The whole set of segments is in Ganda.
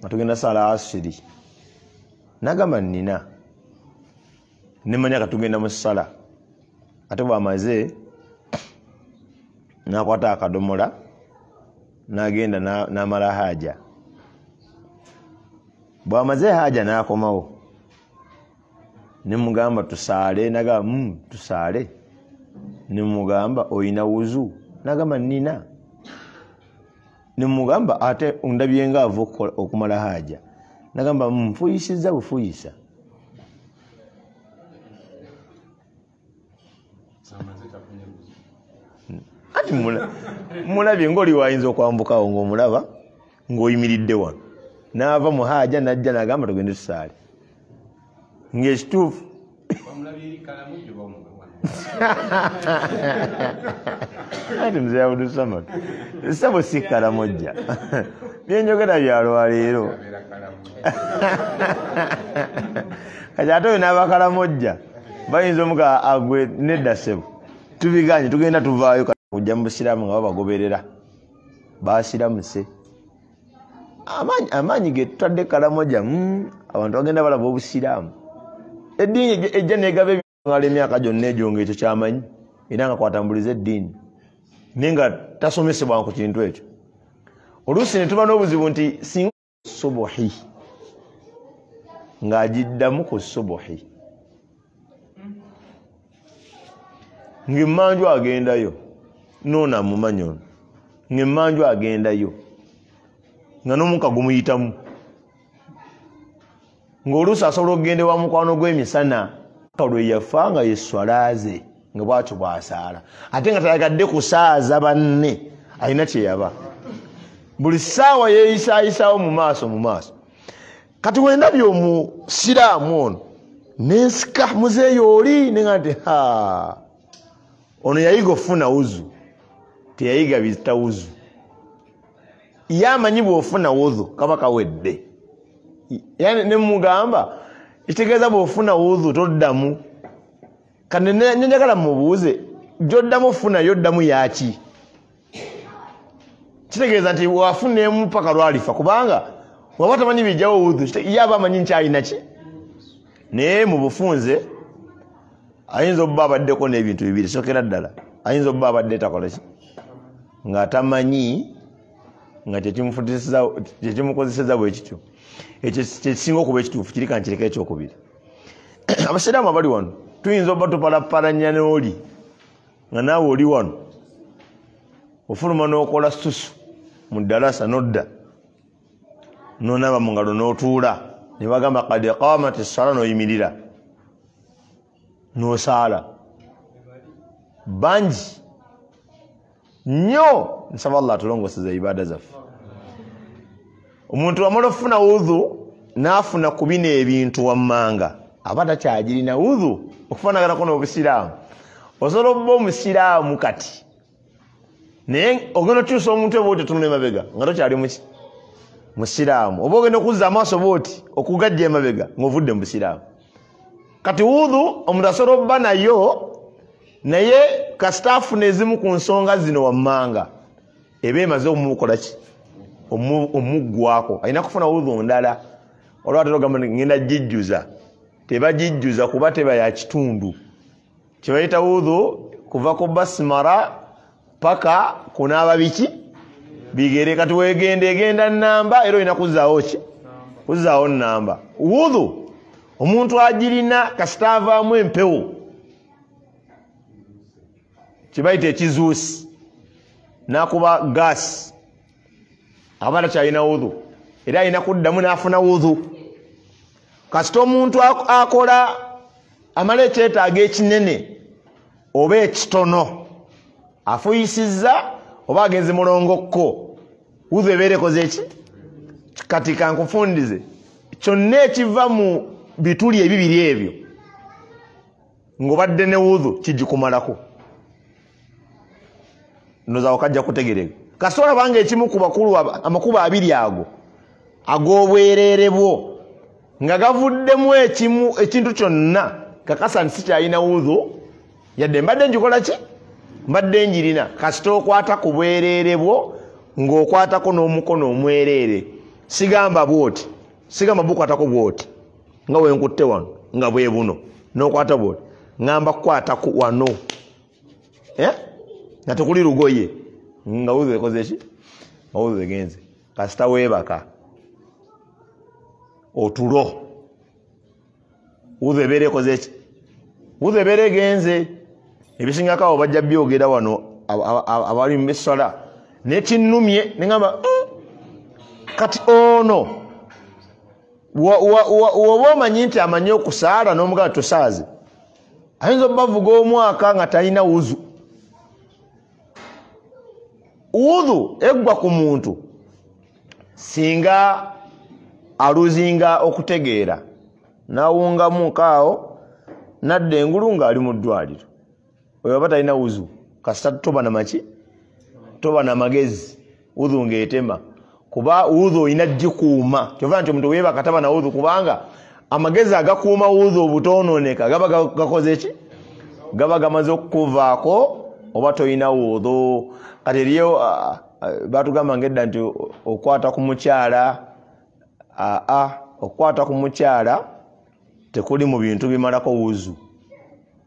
Nga tugenda saala asiri. Nagamba nina. Nemanya katugenda mu ssala. Ate bw'amaze n'akwata akadomola n'agenda n'amala haja. Bw'amaze haja n'akomawo. Ne mugamba tusaale, nagamba tusaale. Ne mugamba oyina wuzu, nagamba nina. Ne mugamba ate ondabye nga ava okumala haja. Nagamba nfuyisizza bufuyisa. Ati mulabye ng'oli wayinza okwambukawo ng'omulaba ng'oyimiridde wano. N'ava mu haja n'ajja n'agamba tugende tusaale. Ng'ekituufu. Ati mzee Abdul Samad. Ssebo si Kalamojja. Byenjogera bya lwaleero. Kati ate oyo n'aba Kalamojja bayinza omuga agwe nedda ssebo. Tubiganye tugenda tuvaayo kujja mu busiraamu nga babagoberera. Basiramuse. Amaanyi ge tutadde Kalamojja abantu bagenda balaba obusiraamu. Eddiini ejja negaba ebingala emyaka gyonna egyo ng'ekyo kyamanyi era nga kwatambuliza eddiini naye nga tasomesebwa ku kintu ekyo. Oluusi ne tuba n'obuzibu nti singa subuhi ng'agiddamu ku subuhi ng'emmanju agendayo noono amumanyi ono ng'emmanju agendayo nga n'omukka gumuyitamu ng'oluusi asobola okugenda ewa mukwano gw'emisana lwe yafa nga ye swalaaze nga bw'atyo bw'asaala ate nga tayagadde kusaaza banne alina kye yaba buli ssaawa yeeyisaayisaawo mu maaso mu maaso. Kati wendabye omusiraamu ono nensika muzeeyo oli nenga nti ha ono yayiga ofuna wuzu teyayiga bizita wuzu. Ye amanyi bw'ofuna wuzu kaba kawedde. Yani ne mugamba ekitegeeza bw'ofuna wuzu toddamu. Kati njagala mubuuze gy'oddamu ofuna yoddamu yaki? Kitegeeza nti wafuna emu paka lwalifa kubanga waba tamanyi bijjawo wuzu ye aba amanyi nkyalina ki. Naye mu bufunze ayinza obba abaddeko n'ebintu bibiri. Sookera ddala ayinza obba abadde takola ki nga tamanyi nga kyekimukozeseza bwe kityo. Ekyo kyekisinga okuba ekituufu kiri kankireka ekyokubiri. Abasiraamu abali wano tuyinza obba tupalapalanya n'oli nga naawe oli wano ofuluma n'okola susu mu ddalasa n'odda n'onaaba mu ngalo n'otuula ne bagamba kad qaamati ssala n'oyimirira n'osaala. Bangi nnyo nsaba Allah atulongoseze ibaada zaffe. Omuntu amala okufuna wudhu n'afuna ku bino ebintu wammanga aba takyagirina wudhu okufaanaganako n'obusiraamu. Osobola obba omusiraamu kati naye ogenda okyusa omuntu bw'oti otunula emabega nga tokyali musiraamu oba ogenda okuzza amaaso bw'oti okugajja emabega ng'ovudde mu busiraamu. Kati wudhu omuntu asobola obba nayo naye kasita afuna ezimu ku nsonga zino wammanga eba emaze omukola ki omuggwako. Alina kufuna wudhu ndala. Olwatera ogamba ngenda gijjuza tebagijjuza kuba teba ya kitundu. Kye bayita wudhu kuva ku basimara paka kunaaba biki bigere. Kati wegenda egenda namba era olina kuzzaawo ki kuzzaawo namba. Wudhu omuntu agirina kasita avaamu empewo kye bayita ekizuusi n'akuba gaasi aba takyalina wudhu era alina kuddamu n'afuna wudhu. Kasita omuntu akola amala ekyetaago ekinene oba ekitono afuyisizza oba agenze mulongokko wudhu ebeera ekoze eki? Kati kankufundize kyonna ekiva mu bituli ebibiri ebyo ng'obadde ne wudhu kigikumalako. Ndowooza kajja kutegereka. Kasita olabanga ekimu ku bakulu amakubo abiri ago ag'obwereere bwo nga gavuddemu ekimu ekintu kyonna kakasa nti sikyalina wudhu yadde mbadde ngikola ki mbadde njirina. Kasita okwata ku bwereere bwo ng'okwatako n'omukono omwereere. Sigamba bwoti, sigamba bukwatako bwoti nga wenkutte wano nga bwe buno n'okwata bwoti, ngamba kukwatako wano nga tekuli lugoye, nga wudhu ekoze ki? Nga wudhu egenze. Kasita weebaka otulo, wudhu ebeera ekoze ki? Wudhu ebeera egenze. Ebisingako awo bajja byogera wano abali mu essala, naye kinnumye ne ngamba kati ono woba omanyi nti amanyi okusaala n'omugamba tosaaze, ayinza obbavuga omwaka nga talina wuzu. Wudhu eggwa ku muntu singa aluzinga okutegeera n'awungamu kaawo nadda engulu ng'ali mu ddwaliro. Oyo aba talina wuzu. Kasita toba na maki, toba na magezi, wudhu ng'etema. Kuba wudhu olina gikuuma. Kyova nti omuntu weebaka taba na wudhu, kubanga amagezi agakuuma wudhu obutoonooneka gaba gakoze ki? Gaba gamaze okukuvaako oba tolina wudhu. Kati eriyo batugamba ng'edda nti okwata ku mukyala, okukwata ku mukyala tekuli mu bintu bimalako wuzu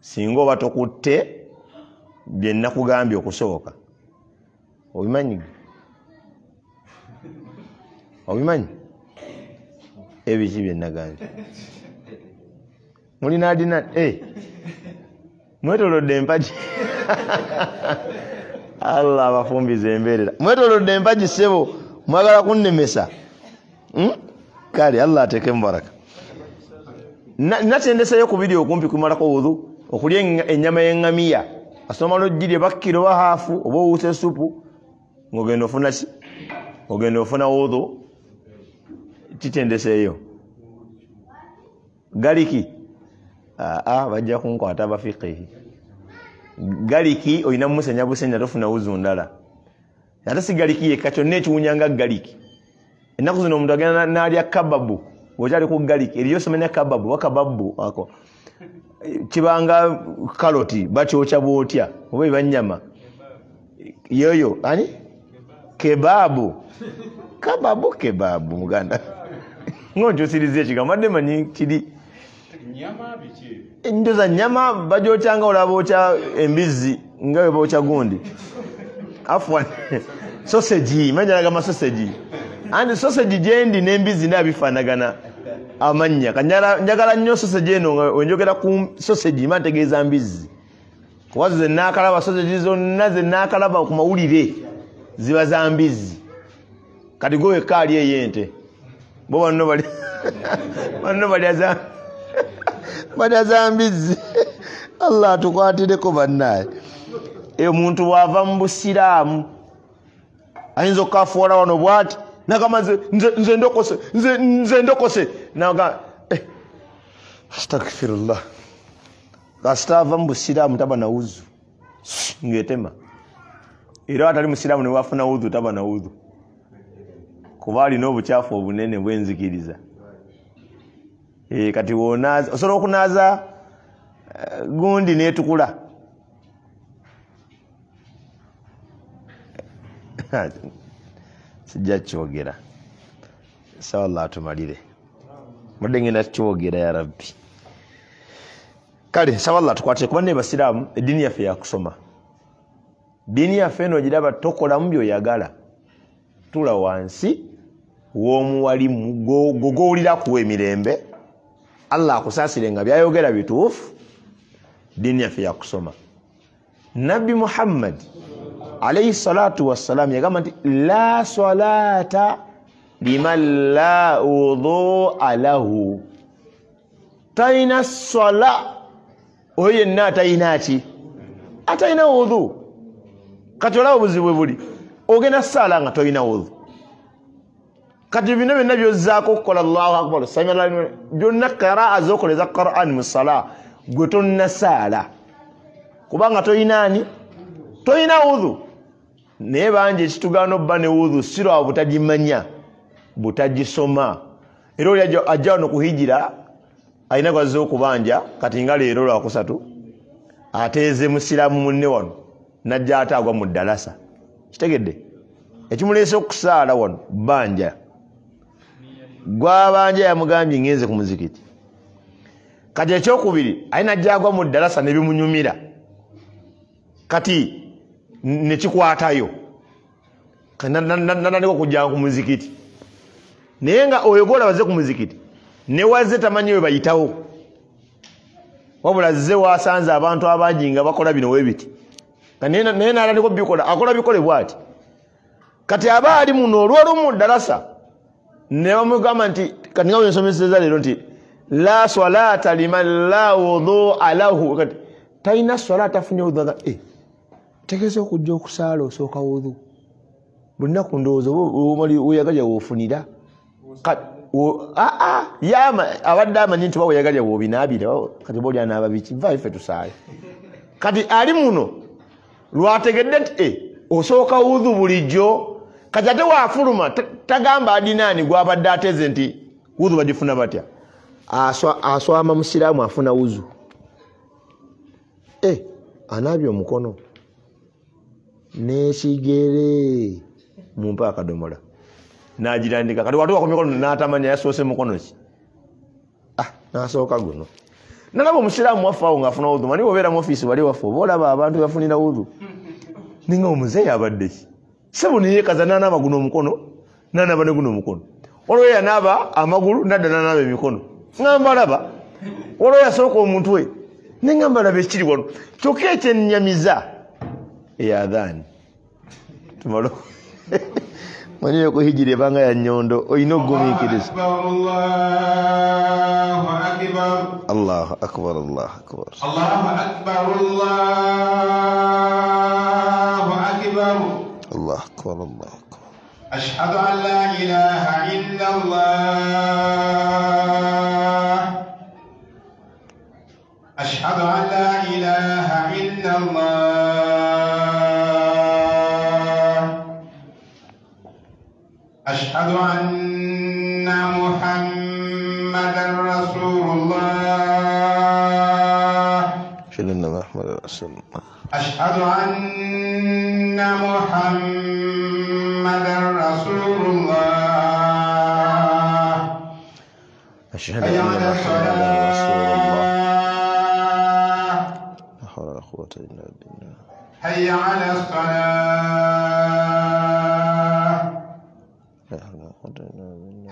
singa oba tokutte bye nakugambye okusooka. Obimanyi? Obimanyi ebiki bye nagambye? Mulina adina mwetolodde empagi. Allah abafumbiza embeerera. Mwetolodde empagi ssebo, mwagala kunnemesa. Kale Allah ateeke mubaraka. Nakyendeseyo ku biri okumpi kumalako wudhu, okulya ennyama y'eŋŋamiya. Asomala ogirya bakiro oba haafu oba owuusa essupu, ng'ogenda ofuna ki? Ogenda ofuna wudhu. Kitendeseeyo galiki bajja kunkwata abafiqihi. Galiki olina musenya busenya, tofuna wuzu ndala. Ate si galiki yekka, kyonna ekiwunya nga galiki. Ennaku zino omuntu agenda n'alya kababu, bw'okyali ku galiki eriyo somenya kababu oba kababu ako kibanga kaloti bakyokya bwotya oba eba nnyama yoyo ani kebabu kababu kebabu muganda ng'onkyusiriza ekigambo adde manyi kiri njoza nyama bajokyanga olaba okya embizzi nga bwe bookya gundi afwan sausage manjalagama sausage and sausage gyendi n'embizzi nabifaanagana amannya. Njagala nnyo sausage eno, wenjogera ku sausage mba ntegeeza mbizzi, kuba ze naakalaba sausage zonna ze naakalaba ku mawulire ziba za mbizzi. Kati gwe wekka ali ey'ente, bo banno balya balya za mbizzi. Allah atukwatireko bannaye. Omuntu bw'ava mu busiraamu ayinza okukafuwala wano bw'ati nagamba nze ndokose, nze ndokose, naga astagfirullah. Kasita ava mu busiraamu taba na wuzu ng'etema. Era atali musiraamu ne wafuna wuzu taba na wuzu, kuba alina obukyafu obunene bw'enzikiriza. Kati wonaaza osobola okunaaza gundi n'etukula. Sijja kyogera, inshallah atumalire mudde ngenda kyogera ya Rabbi. Kale inshallah tukwate kuba ne basiraamu eddiini yaffe yakusoma. Ddiini yaffe eno ogiraba tokolamu by'oyagala, tula wansi w'omuwalimu gogowulira kuwa emirembe, Allah akusaasire nga byayogera bituufu. Ddiini yaffe yakusoma. Nabbi Muhammad alayhi salatu wassalam yagamba nti la salata liman la wudhu'a lahu, talina swala oyo yenna atalina ki? Atalina wudhu. Kati olaba obuzibu bwe buli, ogenda saala nga tolina wudhu. Kati bino byonna byozzaako okukola Allahu akbar sami byonna qiraa z'okola eza Qur'an mu sala, gwe tonnasaala kubanga tolinaani? Tolina wudhu. Naye bangi ekitugaana obba ne wudhu si lwa butagimanya, butagisoma. Era oli ajja wano kuhijira alina gwazze okubanja, kati nga leero lwakusatu ateeze musiraamu munne wano najja ate agwa mu ddalasa. Kitegedde ekimuleese okusaala wano bbanja. Gwabanja yamugambye ngenze ku muzikiti. Kati ekyokubiri alina jagwa mu ddalasa ne bimunyumira. Kati nekikwatayo. Natandika okujja ku muzikiti. Naye nga oyo gw'olaba azze ku muzikiti ne wazze tamanyi we bayitawo. Wabula azze wasanze abantu abangi nga bakola bino we biti. Naye n'atandika okubikola, akola bikole bw'ati. Kati aba ali muno olw'olumu ddalasa ne bamugamba nti kati nga bwe nsomesezza leero nti la swalata liman la wudhu'a lahu. Kati talina swala tafunye wudhu. Tegeeza okujja okusaala osooka wudhu. Buli nnaku ndowooza weeyagalya w'ofunira. Abadde amanyi nti weeyagalya w'obinaabira kati oba oli anaaba biki, vaayo ffe tusaale. Kati ali muno lwategedde nti osooka wudhu bulijjo. Kati ate waafuluma tagamba adinaani gwabadde ateze nti wudhu bagifuna batya. Aswama musiraamu afuna wuzu. Anaabye omukono n'ekigere mumpa akadomola n'agirandika. Kati watuuka ku mikono n'atamanya yasoose mukono ki. N'asooka guno. Nalaba omusiraamu waffe awo ng'afuna wudhu. Mani bw'obeera mu ofiisi wali waffe oba olaba abantu bafunira wudhu. Ninga omuzeeyi abadde ki? Ssebo ne yeekaza n'anaaba guno omukono n'anaaba ne guno omukono. Waliwo yanaaba amagulu n'adda n'anaaba emikono. Ngamba laba. Waliwo yasooka omutwe. Ne ngamba laba ekiri wano. Kyokka ekyennyamiza eyadhaani. Tumalo. Manyi okuhijira ebanga ya nnyondo olina okugumiikiriza. Allahu akbar. Allahu akbar, Allahu akbar. Allahu akbar, Allahu akbar. Allahu akbar, Allahu akbar. Ashhadu an la ilaha illa Allah. Ashhadu an la ilaha illa Allah. أشهد أن محمدا رسول الله. أشهد أن محمدا رسول الله. أشهد أن محمدا رسول الله. أشهد أن محمدا رسول الله. لا حول ولا قوة إلا بالله. حي على الصلاة.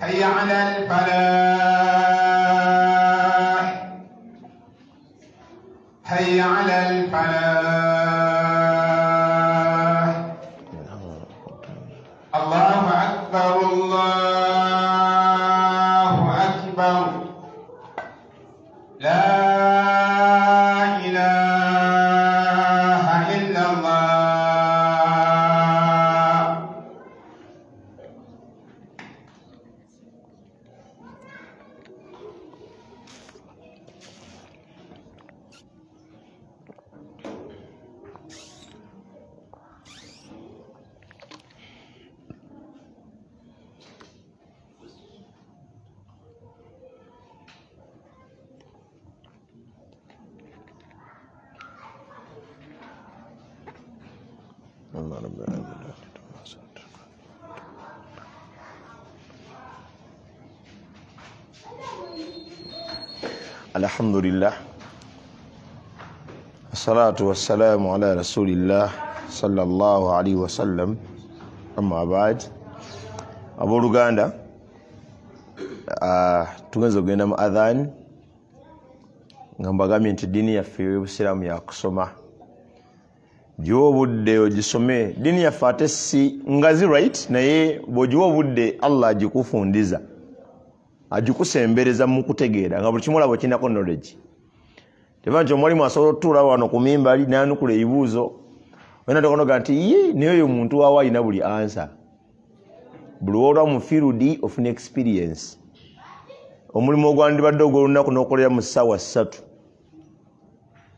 حي على الفلاح. حي على الفلاح. الله أكبر، الله أكبر. لا إله إلا الله. Alhamdulillah, assalatu wassalamu ala rasulillah sallallahu alaihi wasallam, amma ba'd. Abooluganda, tugenze okugenda mu adhan nga mbagambye nti eddiini yaffe ey'obusiraamu yakusoma. Giwa obudde ogisome. Ddiini yaffe ate si ngazi right, naye bw'ogiwa obudde Allah agikufundiza, agikusembereza mu kutegeera nga buli kimu olaba okirinako knowledge. Teba nti omwalimu asobola okutuula wano ku mimbali n'anukula ebibuuzo, olina tokonoga nti ye naye oyo muntu waawo alina buli ansa. Buli lw'olwa mu field ofuna experience. Omulimu ogwandibadde ogw'olunaku n'okolera mu ssaawa 3.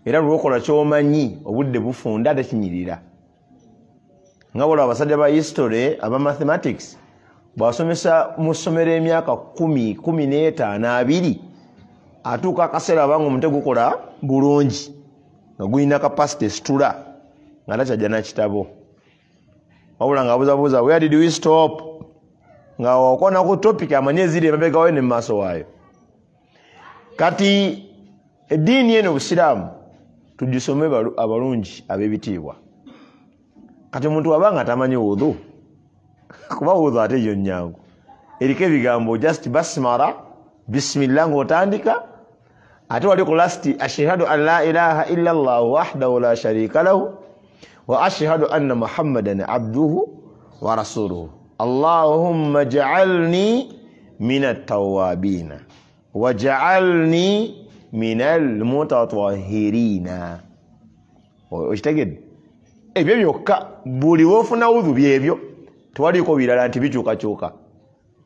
Era lw'okola ky'omanyi obudde bufunda ate kinyirira. Nga bw'olaba abasajja ba history aba mathematics bw'asomesa mu ssomero emyaka 10, 15, 20 atuuka akaseera abanga omutwe gukola bulungi nga gulina capacity esitula nga takyajja na kitabo. Wabula ng'abuuzabuuza, where did we stop? Nga wakona ku topic amanye eziri emabega wayo ne mu maaso waayo. Kati eddiini eno obusiraamu tugisome abalungi ab'ebitiibwa. Kati omuntu wabanga tamanyi wudhu, kuba wudhu ate yo nnyangu, eriko ebigambo just basmara bismillah ng'otandika, ate wali ku last ashhadu an la ilaha illa Allah wahdahu la sharika lahu wa ashhadu anna Muhammadan abduhu wa rasuluhu Allahumma ja'alni minat tawwabina waj'alni minal mutatahhirina. Okitegedde? Ebyo byokka buli wofuna wudhu byebyo, tewaliko birala nti bikyukakyuka.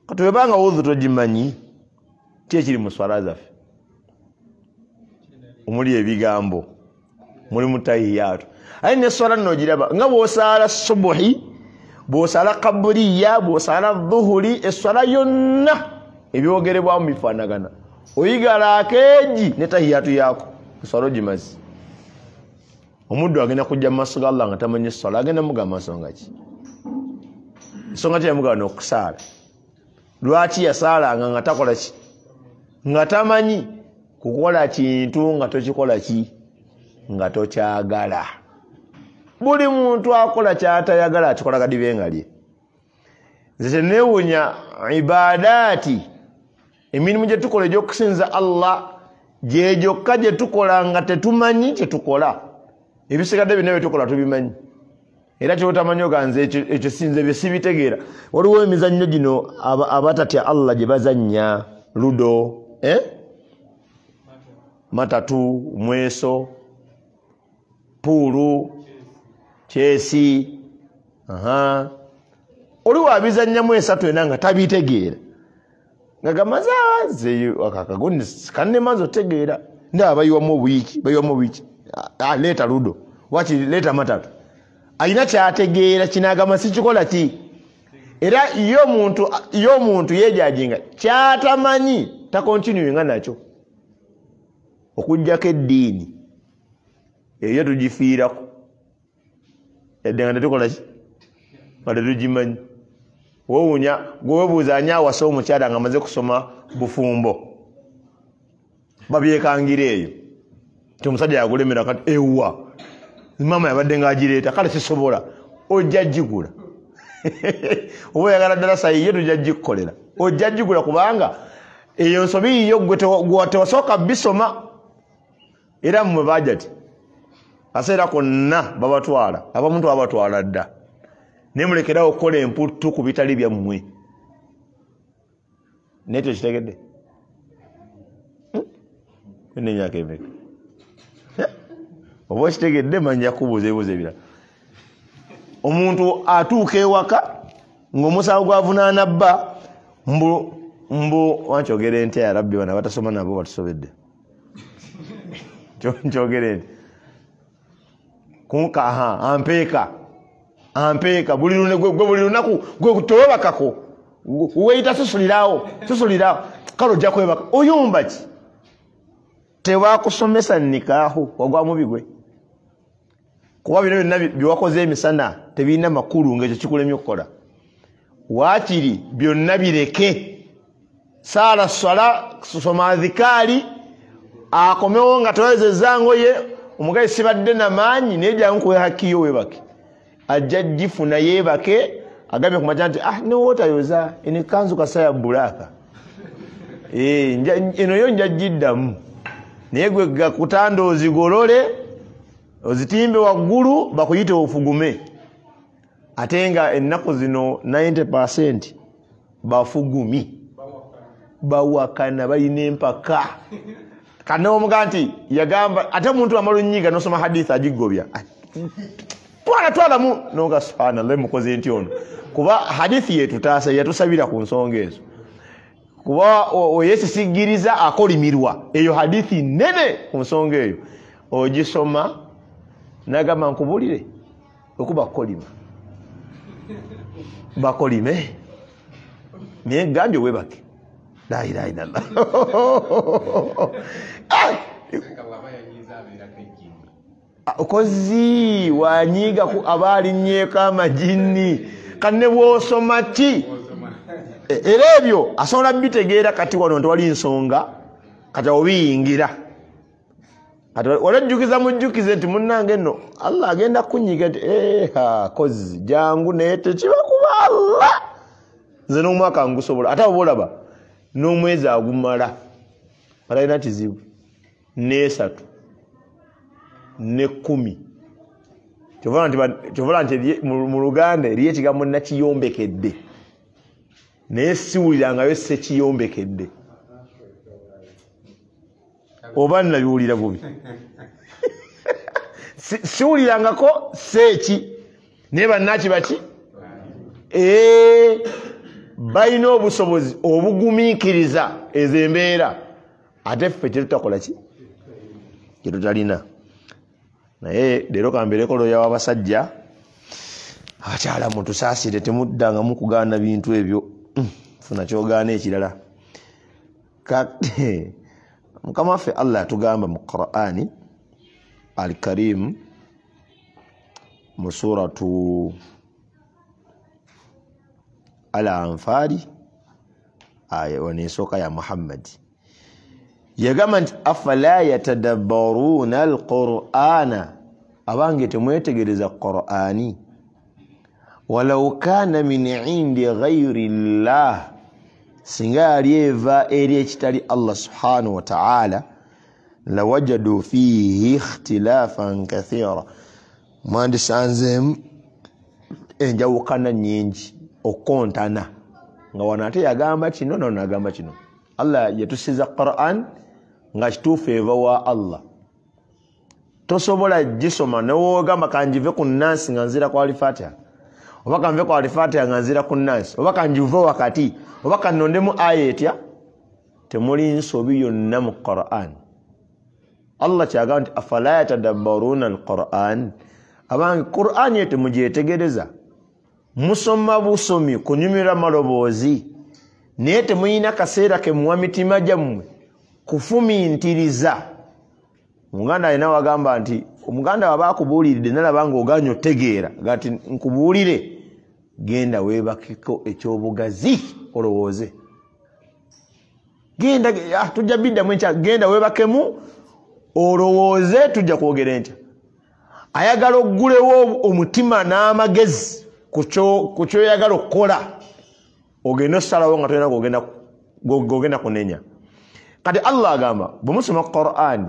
Kati webanga wudhu togimanyi, ki ekiri mu swala zaffe omuli ebigambo, mulimu tahiyaatu. Aye neswala nno ogiraba nga bw'osaala subuhi, bw'osaala kabuliya, bw'osaala dhuhuri, eswala yonna ebyogerebwamu bifaanagana. Oyigala akeegi ne tahiyaatu yaako, eswala ogimaze. Omuddu agenda kujja mu maaso ga Allah nga tamanyi eswala, agenda mugamba nsonga ki? Ensonga ki yamugamba n'okusaala? Lwaki yasaalanga nga takola ki? Nga tamanyi kukola kintu nga tokikola ki? Nga tokyagala. Buli muntu akola kyatayagala akikola kadibe nga lye. Nze teneewuunya ibadaati, emirimu gye tukola egy'okusinza Allah gye gyokka gye tukola nga tetumanyi kye tukola. Ebisigadde byonna bye tukola tubimanyi. Era kyotamanyi oga nze ekyo sinze bye sibitegeera. Waliwo emizannyo gino abatatya Allah gye bazannya, ludo, matatu, mweso, puulu, kyesi. Oliwo abizannyamu esatu ena nga tabitegeera. Nga gamaze akakagundi kannemaze otegeera. Ndaba bayiwamu obuyiiki, bayiwamu obuyiiki. Leeta ludo, waki leeta matatu. Alina kyategeera kinagamba sikikola ki. Era ye omuntu yeejajinga kyatamanyi takontinuinga nakyo. Okuggyako eddiini eyo tugifiirako, yadde nga tetukola ki, nga tetugimanyi. Wewuunya gwe weebuuza ani awasa omukyala nga amaze kusoma bufumbo, babyekangira eyo nti omusajja yagulemera kati ewa maama yabadde ng'agireeta, kale sisobola, ojja gigula. Oba oyagala ddala sayiye tujja gikukolera, ojja gigula kubanga eyo nsobi yiyo gwe tewasooka bisoma. Era mmwe bajati kaseera konna babatwala, abamuntu babatwala dda, naye mulekerawo okukola emputtu ku bitali byammwe. Naye tekitegedde n'emyaka emeka oba okitegedde, manja kubuuza ebibuuzo ebirala. Omuntu atuuka ewaka ng'omusango gwavunaana bba mbu wankyogere ntya ya Rabbi, bano abatasoma nabo batusobedde. Nkyogere nti kunka ampeeka ampeeka buli lunaku gwe tewebakako, weeyita susulirawo susulirawo, kale ojja kwebaka. Oyumba ki? Tebakusomesa nikaahu, wagwa mubi gwe. Kuba bino byonna byewakoze emisana tebirina makulu ng'ekyo kikulemye okukola. Waakiri byonna bireke, saala swala, soma adhikaari, akomewo nga tewezezza ngoye, omugayi sibadde namaanyi naye jangu kuwe haki yo weebake. Ajja gifuna yeebake, agambye ku makya nti newootayoza eno ekkanzu kasaya bbulaaka, eno yo nja giddamu. Naye gwe gakutanda ozigolole ozitimbe waggulu bakuyite ofugume. Ate nga ennaku zino 90% bafugumi, bawakana, balina empaka. Kanomuga nti yagamba ate omuntu amala onyiiga n'osoma hadith agigobya, twala twalamu noga subhanallah mukoze nti ono, kuba hadithi yetutaasa yatusabira ku nsonga ezo. Kuba oyesisigiriza akolimirwa, eyo hadithi nene ku nsonga eyo ogisoma nagamba nkubulire okuba kolima bakolime, naye gambye webake. La ilaha illallah. Okozi wanyiga ku abalinnyeko amajinni, kanne bw'osoma ki Era ebyo asobola bitegeera kati wano nti wali nsonga kati awo biyingira. Kati olajjukiza mujjukize nti munnange nno Allah agenda kunyiga nti kozi jangu naye tekiba kuba Allah, nze n'omwaka ngusobola. Ate abo olaba n'omwezi agumala atalina kizibu, n'esatu ne 10. Kyovala nti mu Luganda eriyo ekigambo nakiyombekedde, naye siwulirangayo sekiyombekedde, oba nabiwulira bubi. Siwulirangako seeki, naye bannaki baki balina obusobozi obugumiikiriza ezo embeera, ate ffe kyetutakola ki kyetutalina. Naye leero kambeereko looya w'abasajja, abakyala mutusaasire, temuddangamu kugaana bintu ebyo, funa kyogaana ekirala. Mukama waffe Allah atugamba mu Qur'ani Al-Karim mu suratu Al-Anfal aya onesooka ya Muhammad, yagamba nti afala yatadabbaruna al-Qur'ana, abange temwetegereza Qur'ani, walau kana min indi ghayri llah, singa yali eva eri ekitali Allah subhanahu wa ta'ala, lawajadu fihi ikhtilafan kathira, mwandisanzeemu enjawukana nnyingi, okukontana, nga wano ate yagamba kino nono agamba kino. Allah yatusiza Qur'an nga kituufu eva wa Allah, tosobola gisoma newogamba kanjive ku nansi nga nzira ku Alifatiha, oba kanve ku Alifatiha nga nzira ku nansi, oba kanjive wakati, oba kannondemu aya etya, temuli nsobi yonna mu Qur'an. Allah kyagamba nti afala yatadabbaruna al-Qur'an, abange Qur'an ye temugyetegereza, musoma busomi kunyumira maloboozi, naye temuyina kaseera ke muwa mitima gyammwe kufumintiriza. Omuganda alina wagamba nti omuganda waba akubuuliridde nalaba ng'ogaanye otegeera, ga nti nkubuulire, genda weebakeko ekyobugazi olowooze, genda tujja biddamu enkya, genda weebakemu olowooze, tujja kwogera enkya. Ayagala oggulewo omutima n'amagezi ku kyoyagala okukola, ogenda osalawo nga tolina gogenda kunenya. Kati Allah agamba bwe musoma Qur'ani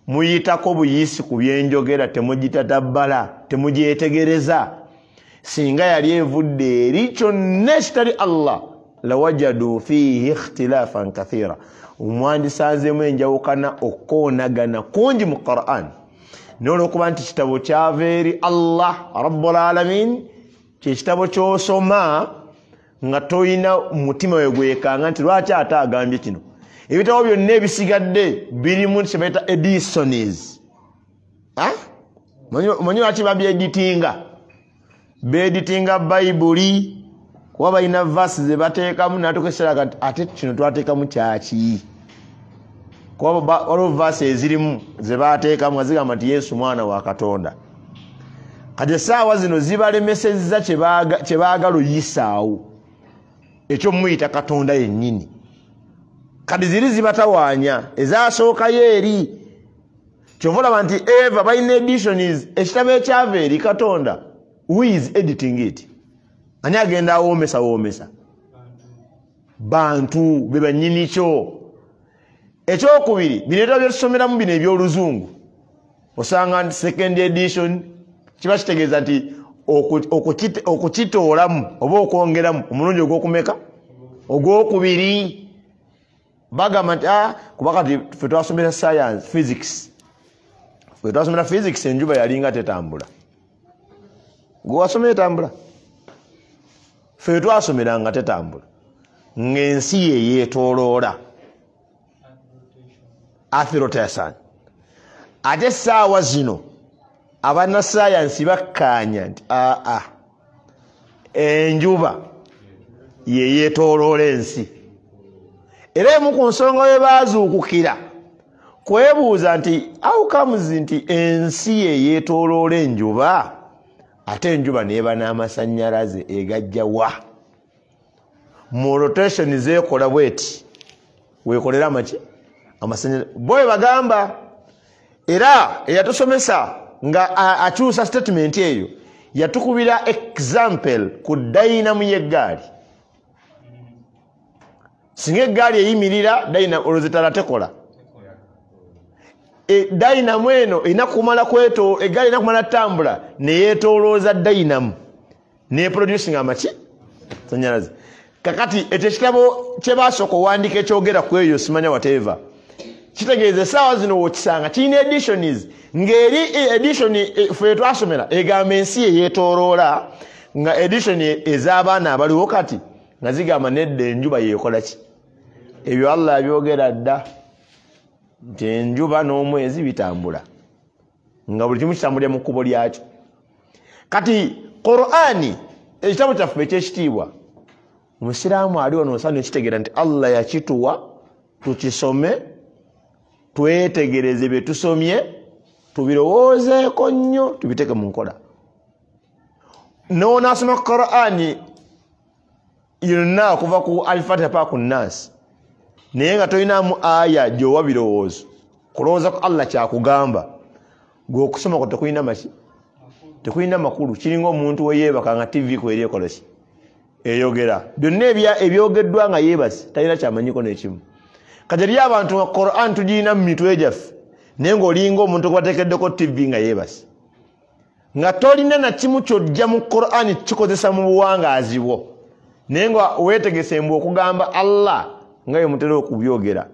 muyitako buyisi ku byenjogera, temugitatabbala, temugyetegereza, singa yali evudde eri kyonna ekitali Allah, lawajadu fihi ikhtilafan kathira, omwandisanzeemu enjawukana okukoonagana kungi mu Qur'an. Naye olwokuba nti kitabo kyava eri Allah Rabbul Alamin, kyekitabo ky'osoma nga toyina mutima we gwekanga nti lwaki ate agambye kino. Ebitabo byonna ebisigadde birimu kye bayita editions. Manyi lwaki babyeditinga? Beeditinga Bayibuli kuba balina verse ze bateekamu, n'atuuka nti ate kino twateekamu kyaki? Kuba waliwo verse ezirimu ze bateekamu nga zigamba nti Yesu mwana wa Katonda. Kati essaawa zino zibalemesezza kye baagala oyisaawo, ekyomuyita Katonda yennyini. Kati ziri zibatawaanya, ezasookayo eri. Kyova olaba nti eva balina editions, ekitabo ekyava eri Katonda, who is editing it? Ani agenda awoomesa woomesa? Bantu be bannyini kyo. Ekyokubiri, bino ebitabo byetusomeramu bino eby'oluzungu, osanga nti second edition kiba kitegeeza nti okukitoolamu oba okwongeramu omulundi ogw'okumeka ogwokubiri. Bagamba nti kuba kati ffe twasomera science, physics, ffe twasomera physics, enjuba yalinga tetambula. Gwe wasomera etambula? Ffe twasomera nga tetambula, ng'ensi ye yeetooloola, earth rotation. Ate essaawa zino abannasayansi bakkaanya nti enjuba ye yeetooloola ensi. Era emu ku nsonga we baazuukukira kwebuuza nti how comes nti ensi ye yeetooloola enjuba, ate enjuba n'eba n'amasannyalaze egajja wa? Mu rotation zeekola bweti weekolera amaki amasanyalaze. Bo bagamba era eyatusomesa nga akyusa statement eyo yatukubira example ku dynamo y'eggaali. Singa eggaali eyimirira dynamo olwozitala tekola. Dynamo eno erina kumala kweto eggaali erina kumala tambula neyeetoolooza dynamo neproducing amaki sanyalaze. Kakati ekyo ekitabo kye basooka owandiika ekyogera ku eyo simanya whatever kitegeeza essaawa zino wokisanga kirina editions ng'eri edition ffe twasomera egamba ensi eyeetooloola nga edition ez'abaana abaliwo kati nga zigamba nedda enjuba yeekola ki. Ebyo Allah abyogera dda nti enjuba n'omwezi bitambula nga buli kimu kitambulira mu kkubo lyakyo. Kati Qur'ani ekitabo kyaffe ekyekitiibwa omusiraamu ali wano osaana ekitegeera nti Allah yakituwa tukisome twetegereze bye tusomye tubirowoozeeko nnyo tubiteeke mu nkola. N'onaasoma Qur'ani yonna okuva ku Al-Fatiha paka ku Nnaasi naye nga tolinamu aya gy'owa birowoozo kulowooza ku Allah kyakugamba gwe okusoma kwo tekulina maki tekulina makulu. Kiringa omuntu we yeebaka nga TV kweri ekola ki eyogera byonna ebyogeddwa nga yeebase talina kyamanyiko n'ekimu. Kati eri abantu nga Qur'an tugirina mu mitwe gyaffe naye ng'olinga omuntu gwebateekeddeko TV nga yeebase nga tolina na kimu ky'ojja mu Qur'an kikozesa mu buwangaazi bwo naye nga weetegese mbu okugamba Allah nga ye mutera okubyogera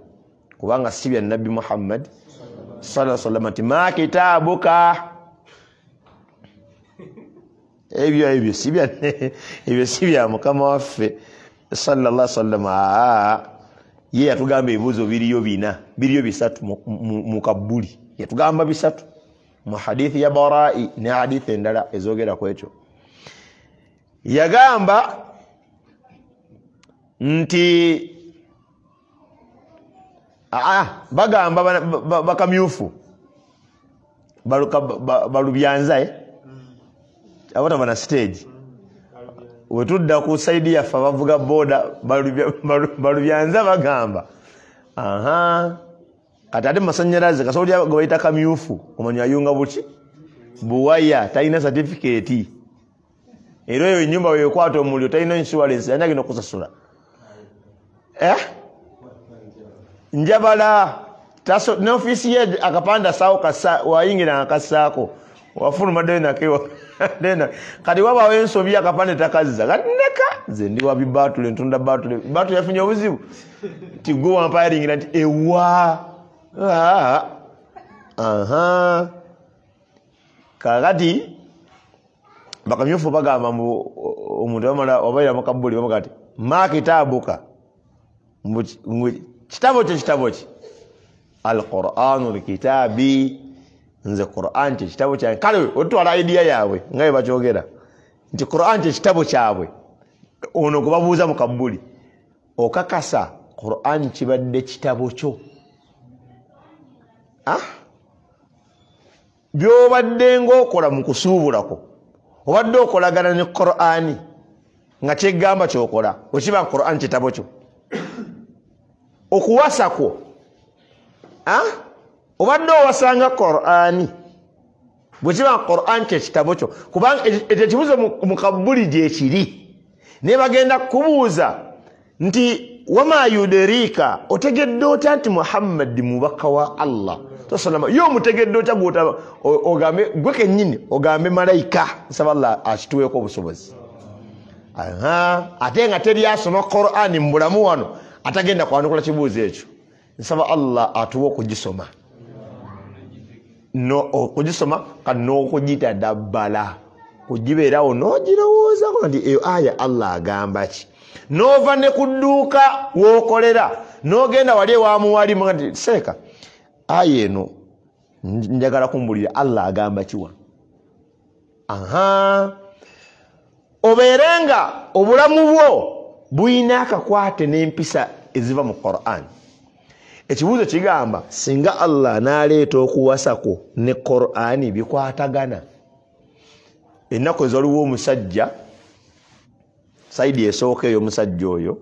kubanga si bya Nabbi Muhammad sallallahu alaihi wasallam nti ma kitaabuka ebyo si bya mukama waffe sallallahu alaihi wasallam. Ye yatugamba ebibuuzo biriyo bina biriyo bisatu mu kabbuli yatugamba bisatu mu hadithi ya Barai ne hadithi endala ezogera ku ekyo. Yagamba nti bagamba bakamyufu balubyanza abataba na stage wetudda ku saidi yaffe abavuga boda balubyanza bagamba kati ate masanyalaze kasobola gwe bayita kamyufu omanya ayunga buki buwaya talina certificate era eyo ennyumba weekwata omuliro talina insurance ani agenda okusasula njabala ne ofiisi ye akapanda saawo kasa wayingira nga kassaako wafuluma dena kati wabaawo ensobi akapande takazza kati neka nze ndi wa bibatule ntunda batule batule yafunye obuzibu nti gwe wampayaringira nti ewa kakati bakamyufu bagamba mbu omuntu bamala wabaira mu kabbuli bamuga ati ma kitaabuka kitabo kye kitabo ki Al-Qur'anu kitabi nze Qur'an kye kitabo kyange. Kale otwala idea yaabwe nga bwe bakyogera nti Qur'an kye kitabo kyabwe ono gwe babuuza mu kabbuli okakasa Qur'an kibadde kitabo kyo by'obadde ng'okola mu kusuubulako obadde okolagana ne Qur'ani nga kyegamba kyokola wekiba Qur'an kitabo kyo okuwasa kwo obadde owasanga Qur'ani bwe kiba Qur'an kye kitabo kyo kubanga ekyo ekibuuzo mu kabbuli gye kiri naye bagenda kubuuza nti wama yuderika otegedde otya nti Muhammad mubaka wa Allah salama yo omutegedde otya ogambe gwe kennyini ogambe malayika nsaba Allah akituweeko obusobozi ate nga teri asoma Qur'ani mu bulamu wano atagenda kwanukula kibuuzo ekyo. Nsaba Allah atuwe okugisoma okugisoma kati n'okugitadabbala kugibeerawo n'ogirowoozaako nti eyo aya Allah agamba ki n'ova ne ku dduuka w'okolera n'ogenda wali ewa muwalimu nti seeka aya eno njagala kumbulira Allah agamba ki wano. Obeere nga obulamu bwo buyina akakwate n'empisa eziva mu Qur'an. Ekibuuzo kigamba singa Allah n'aleeta okuwasako ne Qur'ani bikwatagana. Ennaku ezo waliwo omusajja Saidi esooka eyo omusajja oyo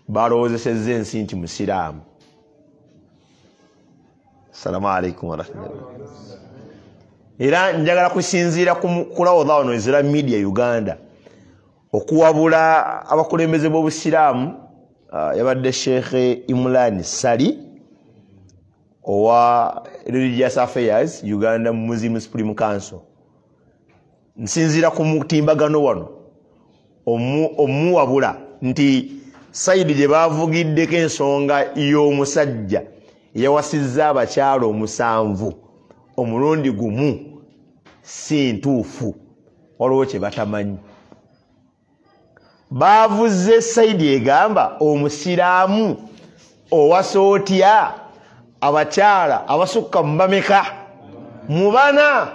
balowoozesezza ensi nti musiraamu. Assalamu alaikum warahmatullahi. Era njagala kusinziira kulawodha wano Ezra Media Uganda okuwabula abakulembeze b'obusiraamu. Yabadde Sheikh Imran Sali owa Religious Affairs Uganda Muslim Supreme Council. Nsinziira ku mutimbagano wano omuwabula nti saidi gye bavugiddeko ensonga y'omusajja yawasizza abakyala 7 omulundi gumu si ntuufu, waliwo kye batamanyi. Bavuze saidi egamba omusiraamu owasa otya abakyala abasukka mu bameka? Mu bana.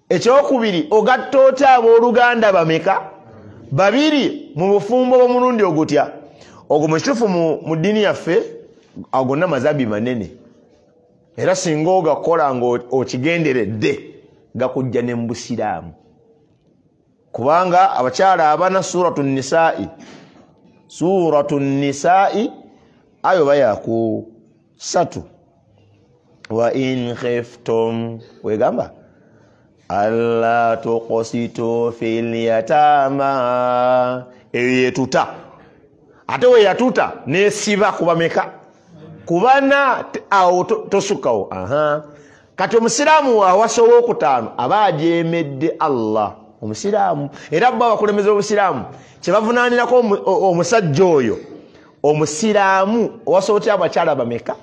Ekyokubiri, ogatta otya abooluganda bameka? 2 mu bufumbo bw'omulundi ogutya. Ogwo mu kituufu mu ddiini yaffe agonna mazambi manene, era singa ogakola ng'okigenderedde gakujja ne mu busiraamu, kubanga abakyala abana Suratu Nisaa'i, Suratu Nisaa'i ayo bayaku 3, wa in khiftum, wegamba alla tuqsitu fil yatama, eyo yetuta. Ate we yatuta nesiba kubameka kubana awo tosukawo. Kati omusiraamu awasa owokutaano aba ajeemedde Allah. Omusiraamu era bo abakulembeze b'obusiraamu kyebavunaanirako omusajja oyo omusiraamu owasa otya abakyala bameka?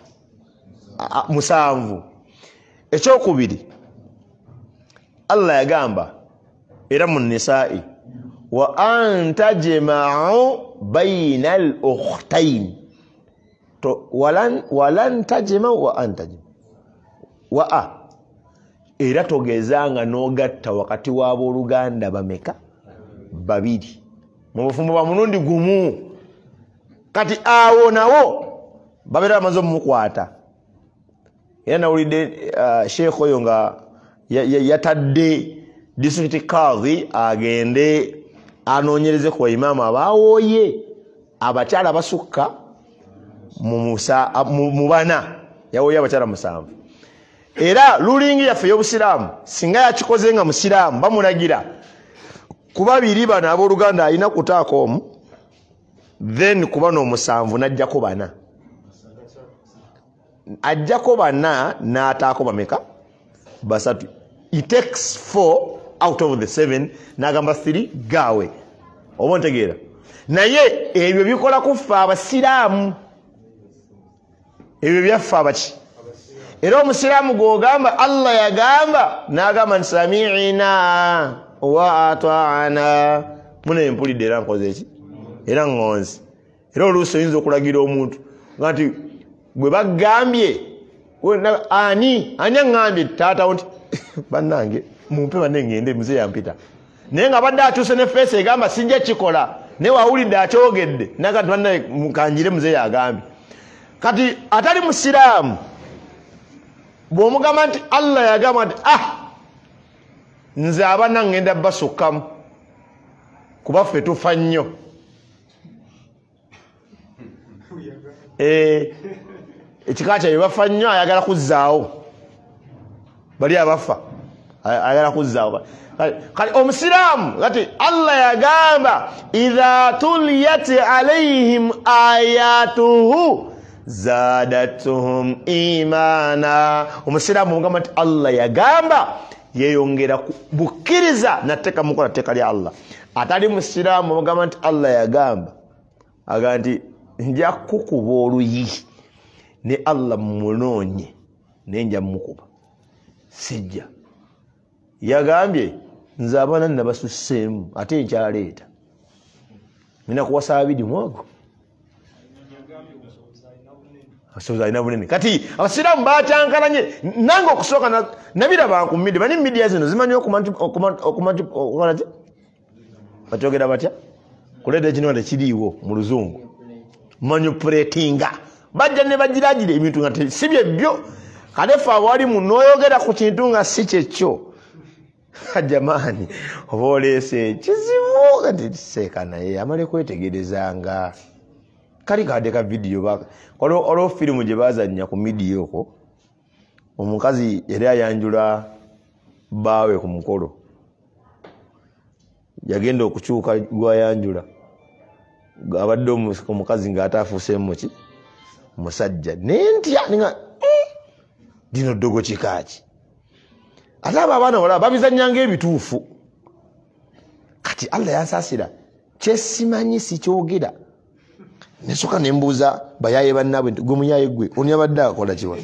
7. Ekyokubiri, Allah yagamba era mu Nisaa'i, wa an tajma'u bayna al-ukhtayn, walan tajma'u wa an tajma'u wa a, era togezanga n'ogatta wakati w'abooluganda bameka? 2 mu bufumbo bwa mulundi gumu. Kati awo nawo babeera bamaze omukwata. Era nawulidde sheekh oyo nga yatadde district kadhi agende anoonyereze ku baimaamu abawooye abakyala basukka mu bana, yawooye abakyala 7. Era lulingi yaffe y'obusiraamu singa yakikoze nga musiraamu bamulagira ku 2 bano abooluganda alina kutaako omu, then kuba n'omusanvu n'ajjako 4, ajjako 4 n'ataako bameka? 3. It takes 4 out of the 7, n'agamba 3 gawe. Oba ontegeera? Naye ebyo bikola kuffe abasiraamu, ebyo byaffe abaki. Era omusiraamu gw'ogamba Allah yagamba n'agamba nti sami'ina wa ata'ana, mune mpulidde era nkoze eki? Era ŋŋonzi. Era oluusi oyinza okulagira omuntu nga nti gwe bagambye ani aŋŋambye taatawo nti bannange mumpe banne ŋŋende muze yampita, naye nga badde atuuse ne feesi egamba sijja kikola, naye wawulidde akyogedde naga nti bannaye kanjire muze yagambye. Kati atali musiraamu bw'omugamba nti Allah yagamba nti ah nze abana ŋŋenda basukkamu kuba ffe tufa nnyo, ekika kyabwe bafa nnyo, ayagala kuzzaawo bali abafa, ayagala kuzzaawo. Kati omusiraamu kati Allah yagamba idha tuliyat alayhim ayatuhu zadatuhum imana. Omusiraamu omugamba nti Allah yagamba yeyongera bukkiriza nateeka mukola tteeka lya Allah. Atali musiraamu omugamba nti Allah yagamba, agamba nti nja kukuba oluyi ne Allah munoonye naye nja mukuba sijja. Yagambye nze abaana nabasusseemu ate nkyaleeta nina kuwasa 2 mwogo asobola alina bunene. Kati abasiraamu bakyankalanye nange okusooka nabiraba ku media, bani media zino zimanyi okumanti bakyogera batya kuleeta ekino tekiriiwo mu luzungu manipulatinga, bajja ne bagiragira ebintu nga si byebyo. Kale ffe awali munoyogera ku kintu nga si kyekyo Jamani, oba oleese ekizibu kati seeka naye amale kwetegerezanga. Kali kadde ka vidiyo olwo firimu gye baazannya ku midiya okwo, omukazi yali ayanjula bbaawe ku mukolo, yagenda okukyuka gwayanjula abadde omukazi ng'ate afuuseemu ki musajja. Nentya ninga lino ddogo kikaaki? Ate abo abaana wala babizannyanga ebituufu. Kati Allah yansaasira, kyesimanyi sikyogera, nesooka nembuuza bayaye bannaabwe nti gwe muyaye gwe ono yabadde akola kiwa?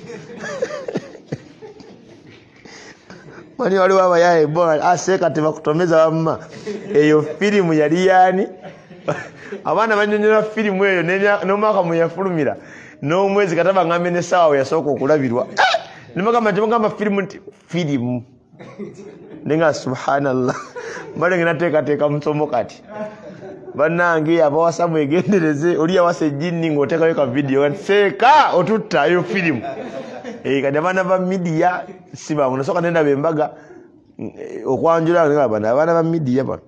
Mani waliwo abayaye bo aseeka tebakutomeza wamma. Eyo firimu yali yaani? Abaana banyonyola firimu eyo n'omwaka mwe yafulumira n'omwezi kata baŋŋambe n'essaawa we yasooka okulabirwa. Nemugamba nti mugamba firimu nti firimu, nenga subhanallah, mbale ngenda teekateeka musomo kati. Bannange abawasa mwegendereze, oli yawasa ejjinni ng'oteekayo ka vidiyo nti seeka otutta eyo firimu. Kati abaana ba midiya si bangu. Nasooka nendaba embaga okwanjula nga bano abaana ba midiya bano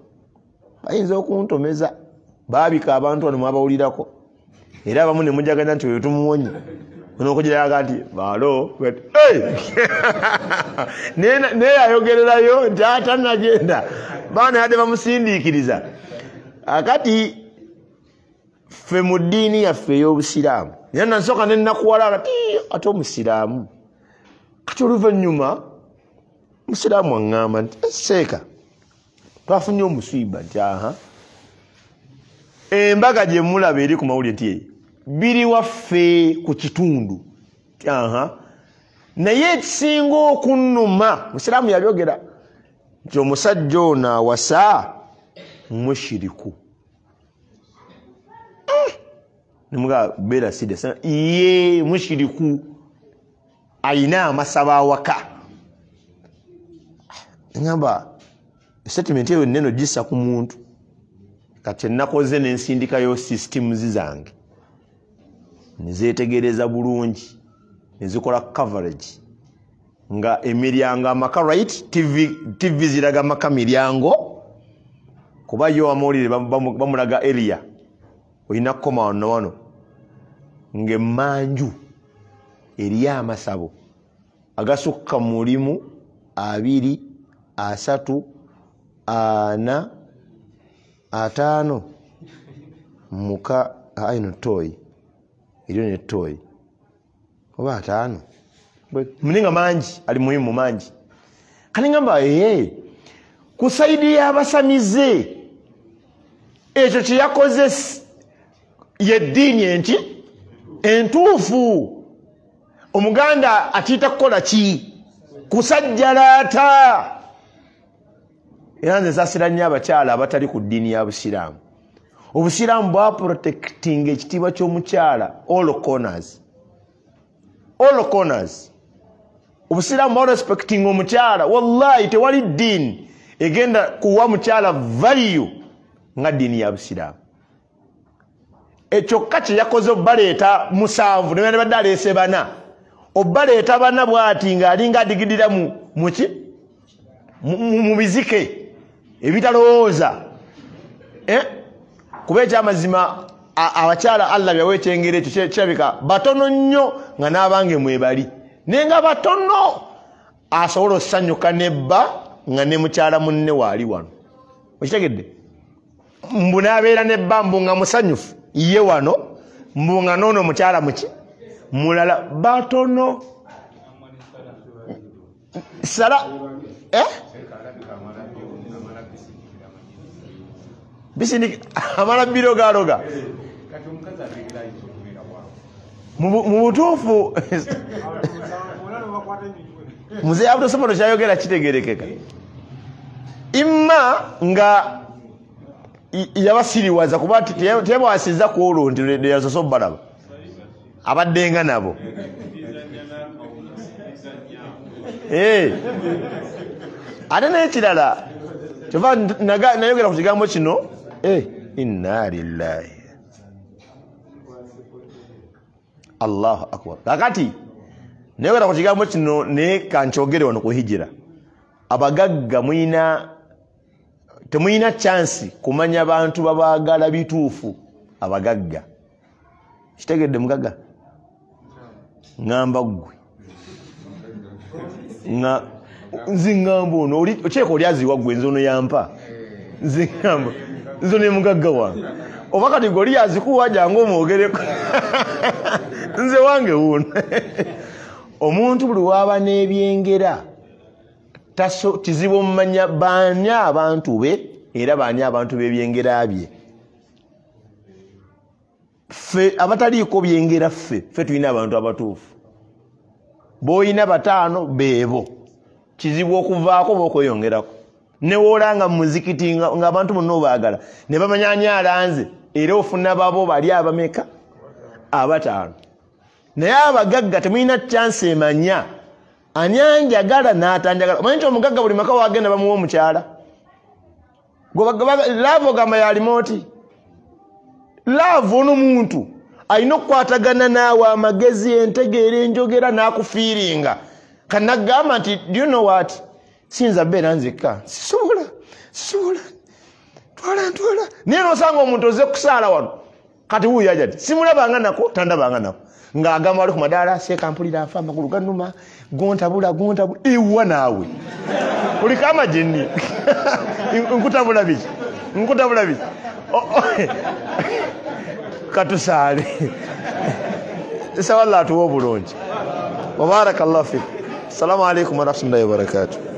bayinza okuntomeza. Baabika abantu bano mwabawulirako, era abamu ne mujaganya nti oyo tumuwonye, onokugiraga nti balo naye ayogererayo nti atanagenda, baana yadde bamusindiikiriza. Akati ffe mu ddiini yaffe ey'obusiraamu, era nasooka ne nnakuwala ati ate omusiraamu. Kati oluvannyuma omusiraamu aŋŋamba nti seeka twafunye omusiiba nti aha, embaga gye mulaba eri ku mawulire nti biri waffe ku kitundu. Aha, naye ekisinga okunnuma, musiraamu yabyogera nti omusajja ono awasa mushiriku. Nemuga beera sida ye mushiriku, ayina amasaba awaka. Ngamba statement eyo neno gissa ku muntu. Kati nakoze n'ensindikayo systems zange nezeetegereza bulungi, nezikola coverage nga emiryango amaka, right, TV ziraga amaka miryango, kuba yo amawulire bamulaga area olina kukoma wano wano, ng'emmanju eriyo amasabo agasukka mu 1, 2, 3, 4, 5 muka aino toyi eriyo ne toyi oba 5 muninga mangi ali muhimu mangi. Kaningamba ku saidi y'abasamize ekyo kye yakoze yeddiini enti entuufu. Omuganda akiyita kukola ki? Kusajjalaata. Era nze nsaasira nnyo abakyala abatali ku ddiini ya Busiraamu. Obusiraamu bwaprotectinga ekitiibwa ky'omukyala all corners, all corners. Obusiraamu bwarespectinga omukyala. Wallahi tewali ddiini egenda kuwa mukyala value nga ddiini ya Busiraamu. Ekyokka kye yakoze obbaleeta 7 ne badde aleese 4, obbaleeta 4 bw'ati ng'alinga adigidira muki mu bizike ebitalowooza. Kuba ekyamazima abakyala Allah byawa ekyengera ekyo kirabika batono nnyo nga n'abange mwebali, naye nga batono asobola osanyuka nebba nga ne mukyala munne waali wano. Okitegedde? Mbu n'abeera nebba mbu nga musanyufu ye wano, mbu nga n'ono mukyala muki mulala. Batono sala bisindika amala birogaloga mu butuufu. Mzee Abdul Samad kyayogera kitegerekeka. Imma nga yabasiriwaza kuba teyabawasiza ku olwo nti yasoose obbalaba abaddenga nabo. Ate n'ekirala kyova nayogera ku kigambo kino, inna lillahi Allahu akbar. Kakati nayogera ku kigambo kino naye kankyogere wano ku hijira. Abagagga mulina temulina chance kumanya bantu babaagala bituufu. Abagagga kitegedde mugagga ŋŋamba ggwe nze ŋŋamba ono okyeka oli aziwa ggwe nze ono yampa nze ŋŋamba nze ono mugagga wange oba kati gwe oli yazikuwa jangu omwogereko nze wange wuuno. Omuntu buli waaba n'ebyengera kizibu omumanya baani abantu be era baani abantu b'ebyengera bye. Ffe abataliiko byengera ffe tulina abantu abatuufu. B'olina bataano beebo kizibu okuvaako oba okweyongerako. Ne woolanga mu muzikiti ng'abantu bonna obaagala ne bamanya ani alanze era ofuna babo bali abameka abataano. Naye abagagga temulina chance emanya ani anjagala n'atanjagala. Omanyi nti omugagga buli maka wagenda bamuwa omukyala. Laavu ogamba yalimu oti laavu ono muntu alina okukwatagana naawe amagezi entegeera enjogera n'akufiiringa. Kanagamba nti do you know what, siyinza beera nzekka sisobola ntwala naye n'osanga omuntu ozze kusaala wano kati wuuyo aja ti simulabanga nako tandabanga nako ng'agamba wali ku madaala seeka mpulira afa amagulu gannuma gontabula ewa naawe oliko amajinni nkutabula biki katusaale. Nsaba Allah atuwe obulungi. Wa barakallahu fik. Assalamu alaikum warahmatullahi wabarakatuh.